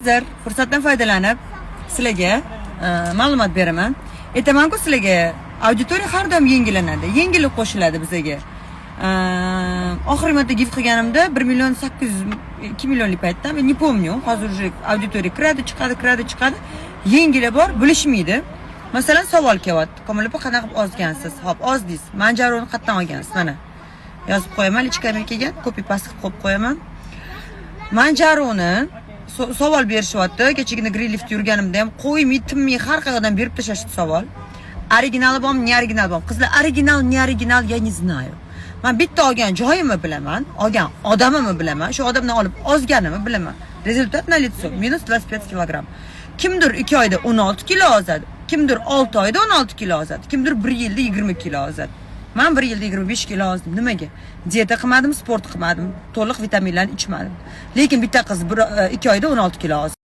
Hozir fursatdan foydalanib sizlarga ma'lumot beraman. Aytamanku sizlarga, auditoriya har doim yangilanadi, yengillik qo'shiladi bizaga. Oxirgi marta gift qilganimda 1 million 800, 2 millionlik paytda, не помню. Hozir уже auditoriya kiradi, chiqadi, kiradi, chiqadi, yengili bor, bilishmaydi. Masalan, savol kelyapti: "Komil opa, qanaqa qilib ozgansiz?" Ho'p, ozdingiz, Manjaroni qayerdan olgansiz? Mana, yozib qo'yaman, личка mga kelgan, copy paste qilib qo'yib qo'yaman. Manjaroni savol berishyapti. Kechagina Greenleafda yurganimda ham qo'ymay, tinmay har qayerdan berib tashlashdi savol: originali bormi, не original bormi? Qizlar, original, не original, я не знаю. Man bitta olgan joyimni bilaman, olgan odamimni bilaman, shu odamdan olib ozganimni bilaman. Результат на лицо, минус 25 kilogramm. Kimdir 2 oyda 16 kilo ozadi, kimdir 6 oyda 16 kilo ozadi, kimdir 1 yilda 20 kilo ozadi. Man 1 yilda 25 kilo ozdim. Nimaga? Dieta qilmadim, sport qilmadim, to'liq vitaminlarni ichmadim, lekin bitta qiz 2 oyda 16 kilo ozdi.